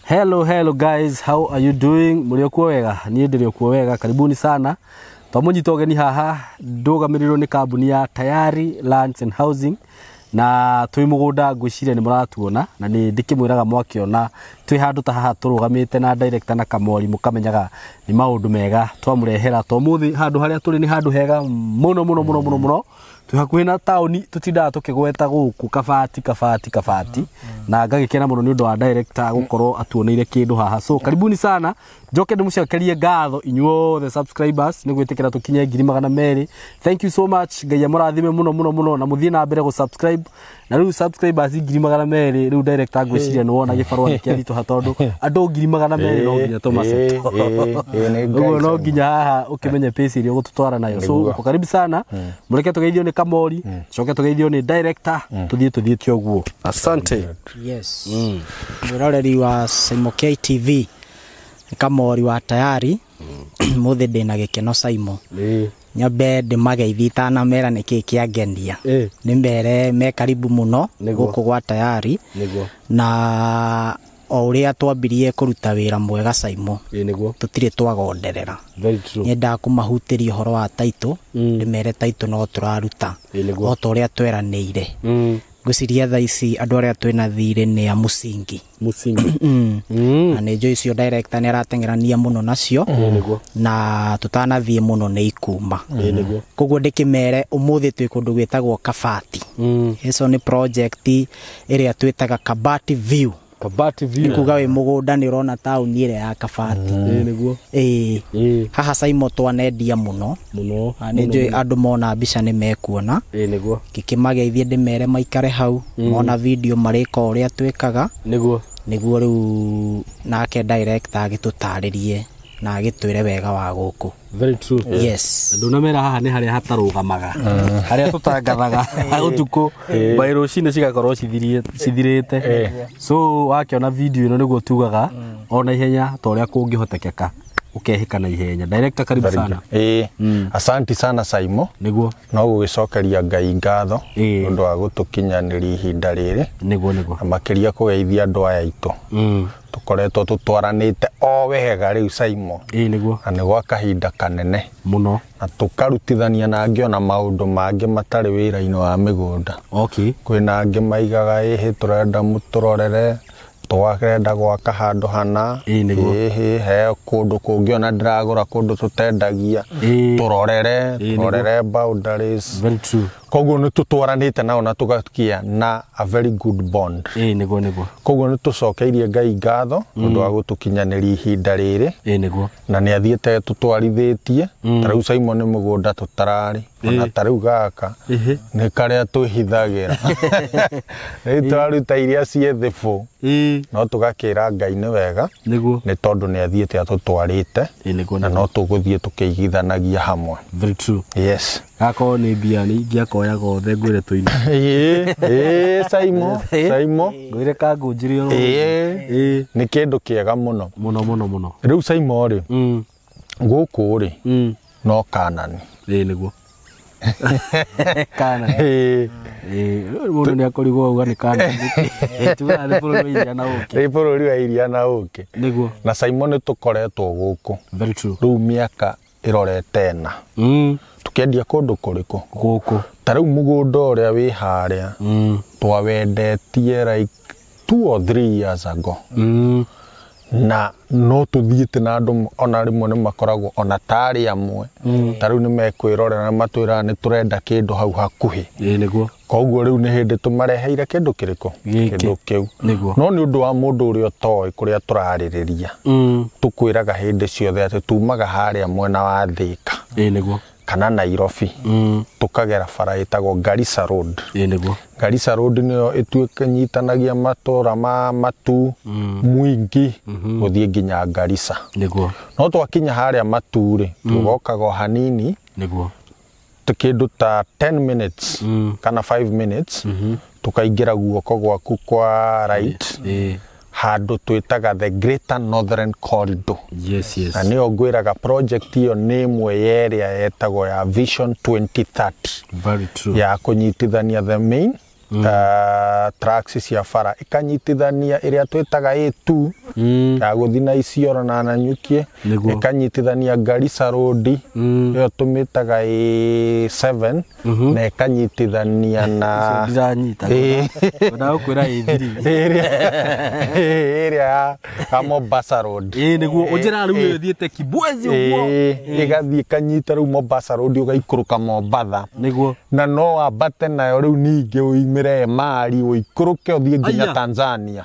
Hello, hello guys, how are you doing? Mũrĩ okuo wega? Niĩ ndĩrĩ okuo wega. Karibuni sana. Twamũnyita ũgeni haha ndũgamĩrĩirwo nĩ kambuni ya Tayari Lands and Housing na twĩ mũgũnda, ngwĩciria nĩ mũratuona na nĩ ndĩkĩmwĩraga mwakĩona twĩ handũ ta haha tũrũgamĩte na director na Kamori, mũkamenyaga nĩ maũndũ mega twamũrehera. Tũmũthĩ handũ harĩa tũrĩ nĩ handũ hega mũno mũno mũno mũno mũno. Twĩ hakuhĩ na taũni tũtindaga tũkĩgweta gũkũ Kabati, Kabati, Kabati, na ngagĩkena mũno nĩ ũndũ wa director gũkorwo atuoneire kĩndũ haha. So karibuni sana. Njoke ndĩmũcokerie ngatho inyuothe subscribers nĩ gwĩtĩkĩra tũkinye 200,000. Thank you so much. Ngai amũrathime mũno mũno mũno na mũthiĩ na mbere gũ subscribe. Na rĩu subscribers 200,000, rĩu director, ngwĩciria nĩ wona gĩbarũa nĩ kĩaritũha, tondũ andũ 200,000 no nginya tũmaceto. Ũguo no nginya haha ũkĩmenye pace ĩrĩa ũgũtũtwara nayo. So uko karibu sana. Mũreke tũgeithio nĩ Kamori, coke tũgeithio nĩ director, tũthiĩ tũthiĩte ũguo. Asante. Yes, mwĩroreri wa Saimo KTV, nĩ Kamori wa Tayari. Mũthĩ ndĩna gĩkeno, Saimo. Nyambe ndĩmageithie itanamera nĩkĩĩ kĩangenia. Nĩ mere me karibu mũno gũkũ gwa Tayari. Na o ũrĩa twambirie kũruta wĩra mwega, Saimo, tũtirĩ twagonderera. Very true. Nyendaga kũmahutĩria ũhoro wa taitũ, ndĩmere taitũ no tũraruta o ta ũrĩa tweranĩire. Ngwĩciria thaa ici andũ arĩa twĩna thirĩ nĩ a Mũcingi. Mũcingi. Na nĩ njũĩ icio director nĩ arateng'erania mũno nacio. Na tũtanathiĩ mũno nĩ ikuma. Koguo ndĩkĩmere ũmũthĩ twĩ kũndũ gwĩtagwo Kabati. Ico nĩ project ĩrĩa twĩtaga Kabati View. Kabati Nĩ View. kuga wĩ mũgũnda nĩ ũrona taũni ĩrĩa ya Kabati. Ĩĩ. Haha, Saimo, twanendia mũno. Mũno. Na nĩ njũĩ andũ mona mbica nĩ mekuona. Ngĩkĩmageithie, ndĩmere maikare hau, mona video marĩka ũrĩa twĩkaga. Nĩguo rĩu nake director agĩtũtarĩrie na agĩtwĩre wega wa gũkũ. Very true. Yes. Ndunamera haha nĩ harĩa hatarũgamaga, harĩa tũtangathaga ũtukũ by rũcinĩ cigakorwo cithirĩte. So wakĩona video ĩno nĩguo tugaga ona ihenya ta ũrĩa kũngĩhotekeka ũkehĩka na ihenya. Director, karibu sana. Ĩĩ, asanti sana, Saimo. No gũgĩcokeria Ngai ngatho ũndũ wa gũtũkinyanĩria ihinda rĩrĩ nĩguo nĩguo na makĩria kũgeithia andũ aya aitũ. Tũkoretwo tũtwaranĩte o wega rĩu, Saimo, na nĩ gwa kahinda kanene na tũkarutithania na angĩ ona maũndũ mangĩ matarĩ wĩra-inĩ wa mĩgũnda. Kwĩna angĩ maigaga ĩhĩ tũrenda mũtũrorere, tũrenda gwaka handũ hana. Ĩhĩ he kũndũ kũngĩ ona ndĩragũra kũndũ tũtendagia, tũrorere, tũrorere boundaries. Very true. Koguo nĩ tũtwaranĩte nao na tũgakia na a very good bond. ĩĩ nĩguo nĩguo Koguo nĩ tũcokeirie Ngai ngatho ũndũ wa gũtũkinyanĩria ihinda rĩrĩ na nĩ athiĩte tũtwarithĩtie. Ta rĩu, Simon, nĩ mũgũnda tũtararĩ ona ta rĩu gaka nĩ karĩa twĩhithagĩra, rĩu tũraruta iria ciĩ thĩbũ, no tũgakĩra Ngai nĩ wega nĩ tondũ nĩ athiĩte atũtwarĩte na no tũgũthiĩ tũkĩigithanagia hamwe. Very true. Yes. Gakorwo nĩ mbia nĩ ingĩakoya gothe, ngwĩre tũine. Ĩĩ, Saimo, Saimo. Ngwĩre kangũnjire oro. Ĩĩ, nĩ kĩndũ kĩega mũno. Mũno mũno mũno. Rĩu, Saimo, rĩ gũkũ rĩ no Kanani. Ĩĩ nĩguo, kana Ĩĩ. Ĩĩ, mũndũ nĩ akorigwo auga nĩ kana, tugaga nĩ bũrũri wa iria na ũkĩ. Nĩ bũrũri wa iria na ũkĩ. Na Saimo, nĩ tũkoretwo gũkũ Very true. Rĩu mĩaka ĩrorete ĩna tũkĩendia kũndũ kũrĩkũ? Gũkũ. Ta rĩu mũgũnda ũrĩa wĩ harĩa twawendetie like 2 or 3 years ago na no tũthiĩte na andũ ona rĩmwe nĩ makoragwo ona tarĩ amwe ta rĩu nĩ mekwĩrorera na matwĩraga nĩ tũrenda kĩndũ hau hakuhĩ. Koguo rĩu nĩ hĩndĩ tũmareheire kĩndũ kĩrĩkũ? Gĩkĩ. Kĩndũ kĩu. No nĩ ũndũ wa mũndũ ũrĩa ũtoĩ kũrĩa tũrarĩrĩria, tũkwĩraga hĩndĩ ciothe atĩ tumaga harĩa mwena wa Thĩka kana Nairobi, tũkagera bara ĩtagwo Garissa Road. Garissa Road nĩyo ĩtuĩkanyitanagia matũra ma Matu, Mwingi, gũthiĩ nginya Garissa. No twakinya harĩa Matu rĩ, tũgokaga o hanini kĩndũ ta 10 minutes kana 5 minutes, tũkaingĩra guoko gwaku kwa right handũ twĩtaga the Greater Northern Corridor. Na nĩyo ngwĩraga project ĩyo nĩ ĩmwe ya ĩrĩa yetagwo ya Vision 2030 Very true. ya kũnyitithania the main Tracks cia bara ikanyitithania ĩrĩa twĩtaga A2 ya gũthiĩ na Isiolo na Nanyuki, ikanyitithania Garissa Road ĩyo tũmĩtaga A7 na ikanyitithania na ndiranyita na ũkwĩra A3 ĩrĩa ya Mombasa Road. Nĩguo ũnjĩra rĩu ĩthiĩte Kibwezi ũguo ĩgathiĩ ĩkanyita rĩu Mombasa Road ũgaikũrũka Mombatha. Nĩguo na no wambate nayo rĩu ningĩ uimire Emali ũikũrũke ũthiĩ nginya Tanzania.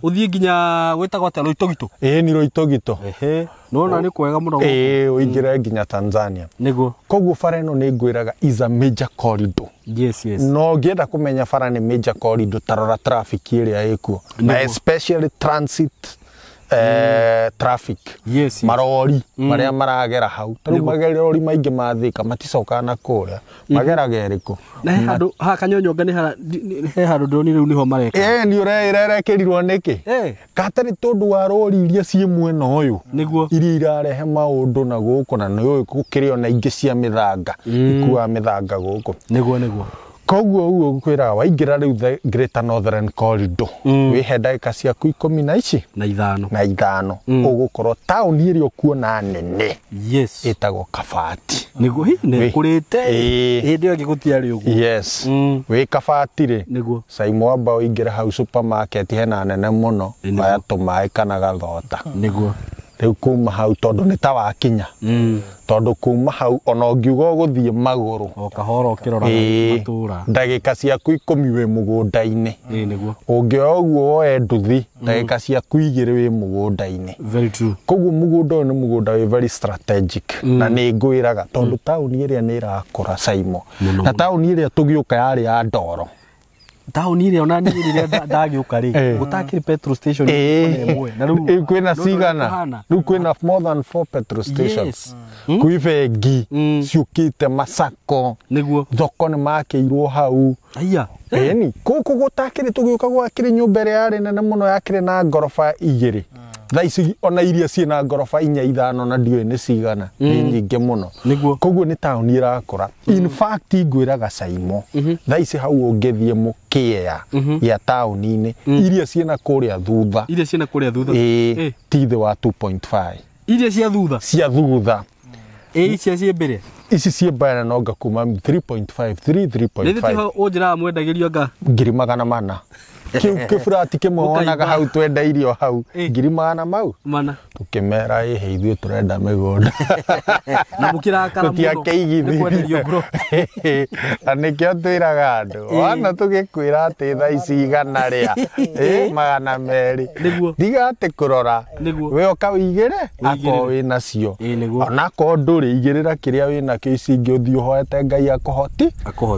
Ũthiĩ nginya gwĩtagwo atĩa Loitogito? Ĩĩ ni Loitogito. Ehe, nona nĩ kwega mũno. Ĩĩ ũingĩre nginya Tanzania. Nĩguo. Koguo bara ĩno nĩ ngwĩraga is a major corridor. Yes, yes. No ũngĩenda kũmenya bara nĩ major corridor ta rora traffic ĩrĩa ĩkuo. Na especially transit traffic. Yes, yes. Marori marĩa maragera hau. Ta rĩu magerori maingĩ ma Thika maticokaga na kũrĩa. Mageraga ĩrĩkũ? Na he handũ ha Kanyonyonga nĩ he handũ ndĩronire rĩu nĩho mareka. Nĩ ũrerekĩrirwo nĩkĩ? Gatarĩ tondũ wa rori iria ciĩ mwena ũyũ. Nĩguo. Iria irarehe maũndũ na gũkũ na nĩ ũĩ gũkĩrĩ ona ingĩ cia mĩthanga. Ikuaga mĩthanga gũkũ. Nĩguo nĩguo. Koguo ũguo ngwĩraga waingĩra rĩu the Greater Northern Corridor wĩhe ndagĩka ciaku 15 na ici na ithano na ithano ũgũkorwo taũni ĩrĩa ũkuona nene. Yes. Ĩtagwo Kabati. Nĩguo hihi nĩ kũrĩte hĩndĩ ĩyo ĩngĩ gũtiarĩ ũguo. Yes. Wĩ Kabati rĩ, nĩguo Saimo amba ũingĩre hau supermarket hena nene mũno oya tũmaĩ kana gathota. Nĩguo. Rĩu kuma hau tondũ nĩ ta wakinya. Tondũ kuma hau ona ũngiuga ũgũthiĩ magũrũ o kahora ũkĩrora matũra ndagĩka ciaku 10 wĩ mũgũnda-inĩ. Nĩguo. Ũngĩoya ũguo woe nduthi ndagĩka ciaku 2 wĩ mũgũnda-inĩ. Very true. Koguo mũgũnda ũyũ nĩ mũgũnda wĩ very strategic na nĩ ngwĩraga tondũ taũni ĩrĩa nĩ ĩrakũra Saimo. Na taũni ĩrĩa tũgĩũka yarĩ ya ndoro. Taũni ĩrĩa ona niĩ rĩrĩa ndagĩũka rĩ gũtakĩrĩ petrol station ĩmwe na rĩu kwĩna cigana rĩu kwĩna more than 4 petrol stations. Kwĩ bengi ciũkĩte Masako. Nĩguo. Thoko nĩ makĩirwo hau. Aya. Ĩni gũkũ gũtakĩrĩ tũgĩũka gwakĩrĩ nyũmba ĩrĩa yarĩ nene mũno yakĩrĩ na ngoroba 2. Thaa ici ona iria ciĩ ngoroba 4 5 na ndiũĩ nĩ cigana nĩ nyingĩ mũno. Nĩguo. Koguo nĩ taũni ĩrakũra. In fact ngwĩraga Saimo thaa ici hau ũngĩthiĩ mũkĩea ya taũni-inĩ iria ciĩna kũrĩa thutha. Iria ciĩna kũrĩa thutha. Ĩĩ ti thĩ wa 2.5. Iria cia thutha. Cia thutha. Ici ciĩ mbere. Ici ciĩ mbere no nga kuma 3.5 3 3.5. Nĩ tiho ũnjĩraga mwendagĩrio anga 400,000. Kĩu kĩburati kĩmwe wonaga hau twendeirio hau 400,000. Tũkĩmera ĩhĩ ithuĩ tũrenda mĩgũnda. Na mũkĩrakara mũno. Nĩ kwenderio ngoro. Na nĩkĩo twĩraga andũ wana tũgĩkwĩra atĩ thaa ici 100 rĩa 200. Nĩguo. Tiga atĩ kũrora. Nĩguo. We ũka ũigĩre akorwo wĩ nacio. Nĩguo. Ona akorwo ndũrĩ igĩrĩra kĩrĩa wĩ nakĩo ici ingĩ ũthiĩ ũhoete Ngai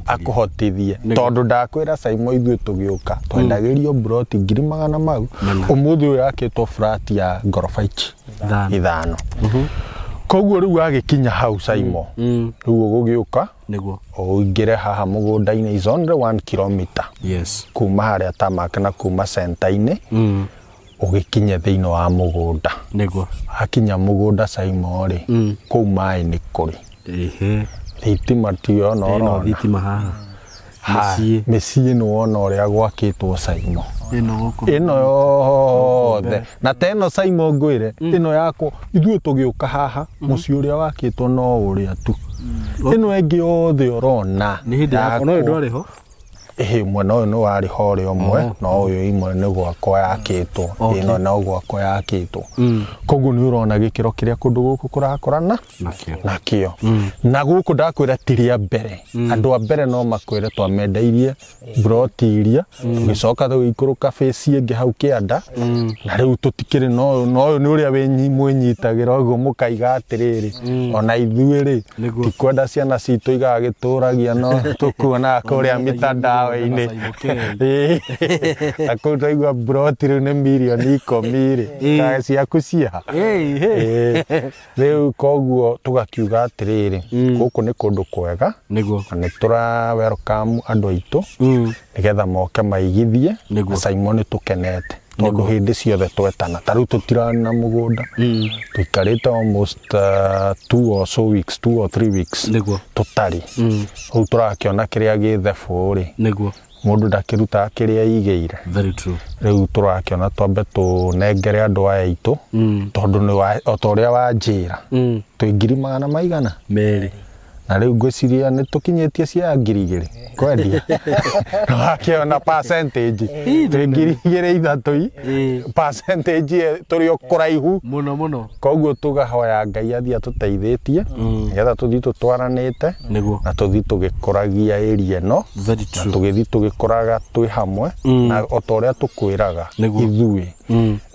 akũhotithie. Tondũ ndakwĩra Saimo ithuĩ tũgĩũka twendagĩrio broti 400,000. Ũmũthĩ ũyũ yakĩtwo flat ya ngoroba ici 5. Koguo rĩu agĩkinya hau Saimo rĩu ũgũgĩũka nĩguo ũingĩre haha mũgũnda-inĩ is only 1 kilometer. Yes. Kuma harĩa Tamak na kuma center-inĩ ũgĩkinye thĩinĩ wa mũgũnda. Nĩguo. Akinya mũgũnda Saimo rĩ kũu maĩ nĩ kũrĩ. Ehe. Thitima tiyo no no thitima haha. Mĩciĩ nĩ wona ũrĩa gwakĩtwo Saimo. Ĩno yothe. Na ta ĩno Saimo ngwĩre ĩno yakwo ithuĩ tũgĩũka haha mũciĩ ũrĩa wakĩtwo no ũrĩa tu. Ĩno ĩngĩ yothe ũrona. Nĩ hĩndĩ ya ona ũyũ ndwarĩ ho? Ĩhĩ mwena ũyũ nĩ warĩ ho ũrĩa ũmwe no ũyũ imwe nĩ gwakwa yakĩtwo. Ĩno no gwakwa yakĩtwo. Koguo nĩ ũrona gĩkĩro kĩrĩa kũndũ gũkũ kũrakũrana nakĩo. Na gũkũ ndakwĩra ti rĩa mbere. Andũ a mbere no makwĩre twamendeirie broti iria tũgĩcoka tũgĩikũrũka face ĩngĩ hau kĩanda na rĩu tũtikĩrĩ no ũyũ nĩ ũrĩa mwĩnyitagĩra ũguo mũkaiga atĩrĩrĩ ona ithuĩ rĩ tikwenda ciana citũ igagĩtũragia no tũkuonaga kũrĩa mitandao inĩ. Na kũu twaigua broti rĩu nĩ mirioni 10 rĩ kae ciaku ciaha. Rĩu koguo tũgakiuga atĩrĩrĩ gũkũ nĩ kũndũ kwega. Nĩguo. Na nĩ tũra welcome andũ aitũ nĩgetha moke maigithie. Na Saimo nĩ tũkenete tondũ hĩndĩ ciothe twetana ta rĩu tũtirarĩ na mũgũnda tũikarĩte almost 2 or so weeks 2 or 3 weeks Nĩguo. tũtarĩ. Rĩu tũrakĩona kĩrĩa gĩ thebũ rĩ. Nĩguo. Mũndũ ndakĩrutaga kĩrĩa aigĩire. Very true. Rĩu tũrakĩona twambe tũnengere andũ aya aitũ, tondũ nĩ o ta ũrĩa wanjĩra, twĩ ngiri magana maigana 2. Na rĩu ngwĩciria nĩ tũkinyĩtie cia 2,000 kwendia. Wakĩona percentage twĩ 2,000 3 percentage tũrĩ o kũraihu mũno mũno. Koguo tũgahoya Ngai athiĩ atũteithĩtie nĩgetha tũthiĩ tũtwaranĩte na tũthiĩ tũgĩkũragia area ĩno, na tũgĩthiĩ tũgĩkũraga twĩ hamwe, na o ta ũrĩa tũkwĩraga ithuĩ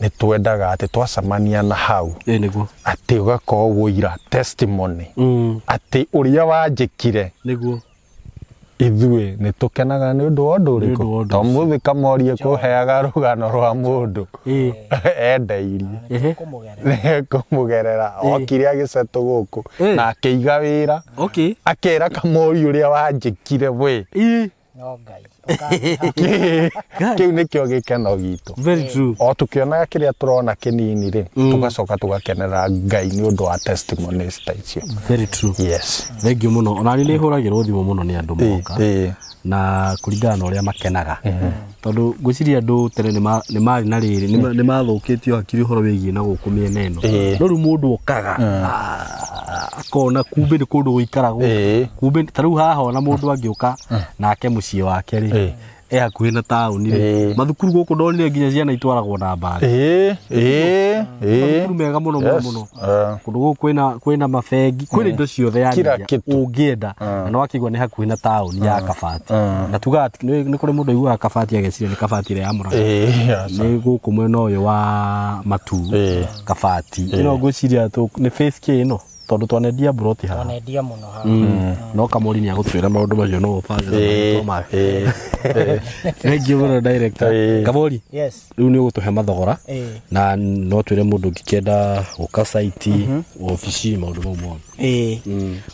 nĩ twendaga atĩ twacemania na hau atĩ ũgakorwo wũira testimony atĩ ũrĩa wanjĩkire nĩguo ithuĩ nĩ tũkenaga nĩ ũndũ wa ũndũ ũrĩkũ. To mũthĩ Kamori kũheaga rũgano rwa mũndũ endeirie kũmũgerera, okire agĩcetwo gũkũ na akĩiga wĩra, akĩra Kamori ũrĩa wanjĩkire we. No Ngai. Kĩu nĩkĩo gĩkeno gitũ. Very true. O tũkĩonaga kĩrĩa tũrona kĩnini rĩ, tũgacoka tũgakenera Ngai nĩ ũndũ wa testimonies ta icio. Very true. Yes. Thank you mũno. Ona niĩ nĩ hũragĩrwo thimũ mũno nĩ andũ moka na kũringana na ũrĩa makenaga, tondũ ngwĩciria andũ tene nĩ marĩ na rĩrĩ nĩ mathũkĩtio hakiri ũhoro wĩgiĩ na gũkũ mĩena ĩno. No rĩu mũndũ okaga akona kumbe nĩ kũndũ gũikaragwo, kumbe ta rĩu haha ona mũndũ angĩũka nake mũciĩ wake rĩ, e hakuhĩ na taũni rĩ, mathukuru gũkũ ndonire nginya ciana itwaragwo na mbathi. Mathukuru mega mũno mũno mũno. Kũndũ gũkũ kwĩna mabengi, kwĩna indo ciothe yani ũngĩenda, na no akĩigua nĩ hakuhĩ na taũni ya Kabati. Na tugaga nĩ kũrĩ mũndũ aiguaga Kabati ageciria nĩ Kabati ĩrĩa ya Mũrang'a. Nĩ gũkũ mwena ũyũ wa Matuu, Kabati. Ĩno ngwĩciria nĩ phase K ĩno, tondũ twanendia mburoti haha. Twanendia mũno haha. No Kamori nĩ agũtwĩra maũndũ macio no ũbangĩre make. Thank you mũno director. Kamori, yes, rĩu nĩ ũgũtũhe mathogora na no twĩre mũndũ ũngĩkĩenda gũka site, obici, maũndũ mau mothe.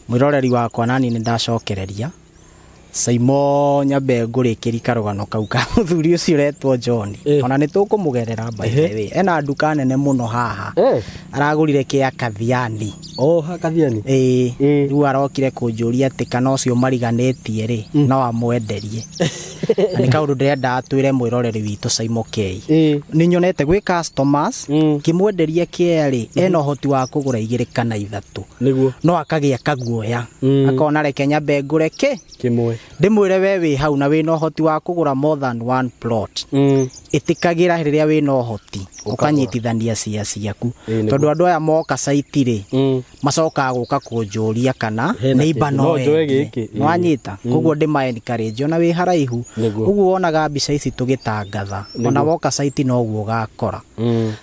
Mwĩroreri wakwa nani nĩ ndacokereria Saimo nyambe ngũrĩkĩri karũgano kau ka mũthuri ũcio ũretwo John. Ona nĩ tũkũmũgerera by the way. Ena nduka nene mũno haha. Aragũrire kĩa Kathiani. Oh, ha Kathiani. Rĩu arokire kũnjũria atĩ kana ũcio mariganĩtie rĩ, no amwenderie. Na nĩ kaũndũ ndĩrenda atwĩre mwĩroreri witũ Saimo K. Nĩ nyonete gwĩ customers kĩmwenderia kĩa rĩ, ena ũhoti wa kũgũra 2 kana 3. Nĩguo. No akagĩa kaguoya. Akona reke nyambe ngũre kĩ? Kĩmwe. Ndĩmwĩre we wĩ hau na wĩna ũhoti wa kũgũra more than one plot. Ĩtĩkagĩra rĩrĩa wĩna ũhoti ũkanyitithania cia ciaku, tondũ andũ aya moka site rĩ, macokaga gũka kũnjũria kana neighbor no endie. Nĩwanyita? Koguo ndĩma encourage ona wĩ haraihu. Ũguo wonaga mbica ici tũgĩtangatha, ona woka site noguo ũgakora.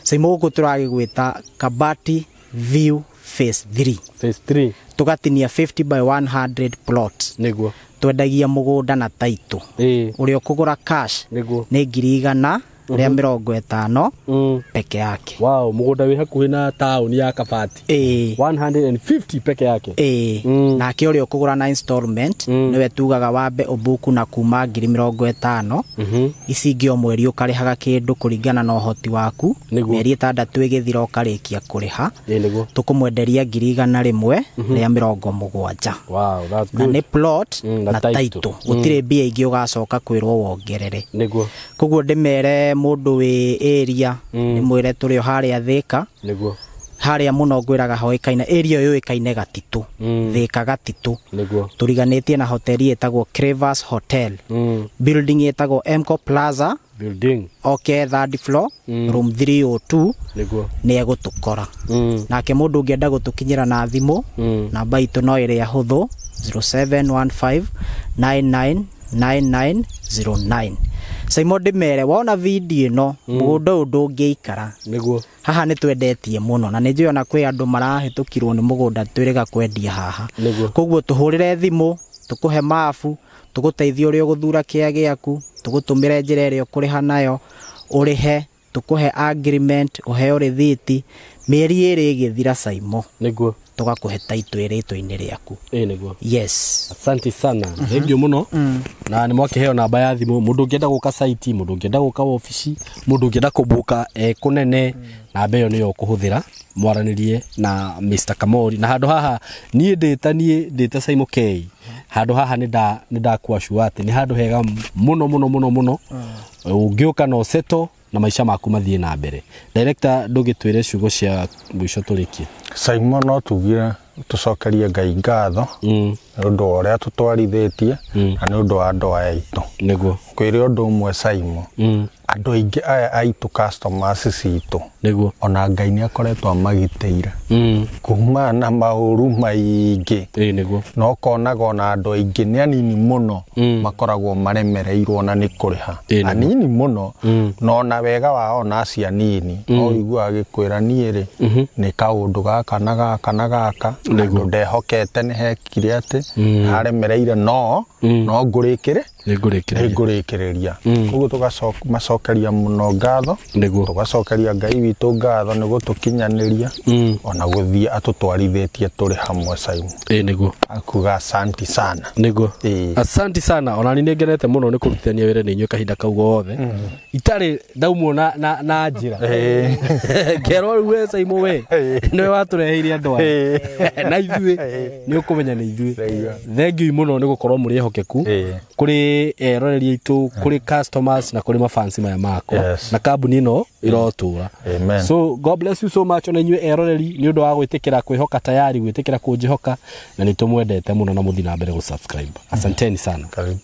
Saimo gũkũ tũragĩgwĩta Kabati View Phase 3. Phase 3. Tũgatinia 50 by 100 plots. Nĩguo. Twendagia mũgũnda na title. Ũrĩa ũkũgũra cash nĩ 150,000 peke yake. Wow, mũgũnda wĩ hakuhĩ na taũni ya Kabati. 150 peke yake. Nake ũrĩa ũkũgũra na installment nĩwe tugaga wambe ũbuku na kuma 50,000. Ici ingĩ o mweri ũkarĩhaga kĩndũ kũringana na ũhoti waku. Mĩeri 6 ĩgĩthira ũkarĩkia kũrĩha. Tũkũmwenderia 170,000. Wow, that's good. Na nĩ plot na title. Gũtirĩ mbia ingĩ ũgacoka kwĩrwo wongerere. Nĩguo. Koguo ndĩmere mũndũ wĩ area ndĩmwĩre tũrĩ o harĩa Thĩka. Nĩguo. Harĩa mũno ngwĩraga hoĩkaine area yũĩkaine Gatitũ. Thĩka Gatitũ. Nĩguo. Tũriganĩtie na hoteli ĩtagwo Crevas Hotel. Building ĩtagwo Mco Plaza. Building. Okay, third floor, room 302. Nĩguo. Nĩ egũtũkora. Nake mũndũ ũngĩenda gũtũkinyĩra na thimũ, namba itũ no ĩrĩa hũthũ 0715 999909. Saimo ndĩmere wona video ĩno mũgũnda ũyũ ndũngĩikara. Nĩguo. Haha nĩ twendetie mũno na nĩ njũĩ ona kwĩ andũ marahĩtũkirwo nĩ mũgũnda twĩrĩga kwendia haha. Nĩguo. Koguo tũhũrĩre thimũ, tũkũhe mabu, tũgũteithie ũrĩa ũgũthura kĩa gĩaku, tũgũtũmĩre njĩra ĩrĩa ũkũrĩha nayo, ũrĩhe, tũkũhe agreement, ũheo rĩthiti, Mĩeri 2 ĩgĩthira Saimo nĩguo tũgakũhe title ĩrĩtwa-inĩ rĩaku. Ĩĩ nĩguo. Yes. Asante sana. Thank you mũno. Na nĩ mwakĩheo namba ya thimũ, mũndũ ũngĩenda gũka site, mũndũ ũngĩenda gũka wabici, mũndũ ũngĩenda kũbuka kũnene, namba ĩyo nĩyo ũkũhũthĩra mwaranĩrie na Mr. Kamori. Na handũ haha niĩ ndĩta Saimo K, handũ haha nĩ ndakuacua atĩ nĩ handũ hega mũno mũno mũno mũno. Ũngĩũka na ũseto na maica maku mathiĩ na mbere. Director, ndũgĩtwĩre ciugo cia mũico tũrĩkie. Saimo, no tugire tũcokerie Ngai ngatho nĩ ũndũ wa ũrĩa tũtwarithĩtie na nĩ ũndũ wa andũ aya aitũ. Nĩguo. Kwĩre ũndũ ũmwe Saimo, andũ aingĩ aya aitũ customers citũ, nĩguo, ona Ngai nĩ akoretwo amagitĩire kuma na maũru maingĩ. Ĩĩ nĩguo. Na ũkonaga ona andũ aingĩ nĩ anini mũno makoragwo maremereirwo na nĩ kũrĩha, anini mũno, na ona wega wao ona acio anini no ũiguaga agĩkwĩra niĩ rĩ nĩ kaũndũ gaka na gaka na gaka, andũ ndehokete nĩ hekire atĩ haremereire, no ngũrĩkĩre nĩngũrĩkĩrĩria. Koguo tũgamacokeria mũno ngatho, tũgacokeria Ngai witũ ngatho nĩ gũtũkinyanĩria ona gũthiĩ atũtwarithĩtie tũrĩ hamwe Saimo. Ĩĩ nĩguo. Akuga asanti sana. Nĩguo. Asanti sana. Ona niĩ nĩngenete mũno nĩ kũrutithania wĩra na inyuĩ kahinda kau gothe. Itarĩ ndaumwo na njĩra. Ngerwo rĩu we Saimo we nĩwe watũreheire andũ aya na ithuĩ nĩ ũkũmenya nĩ ithuĩ. Thank you mũno nĩ gũkorwo mũrĩ ehokeku kũrĩ eroreri aitũ, kũrĩ customers na kũrĩ mafansi maya makwa na kambuni ĩno ĩrotũra. So God bless you so much ona inyuĩ eroreri nĩ ũndũ wa gwĩtĩkĩra kwĩhoka Tayari, gwĩtĩkĩra kũnjĩhoka, na nĩ tũmwendete mũno na mũthiĩ na mbere gũ subscribe. Asanteni sana. Karibu.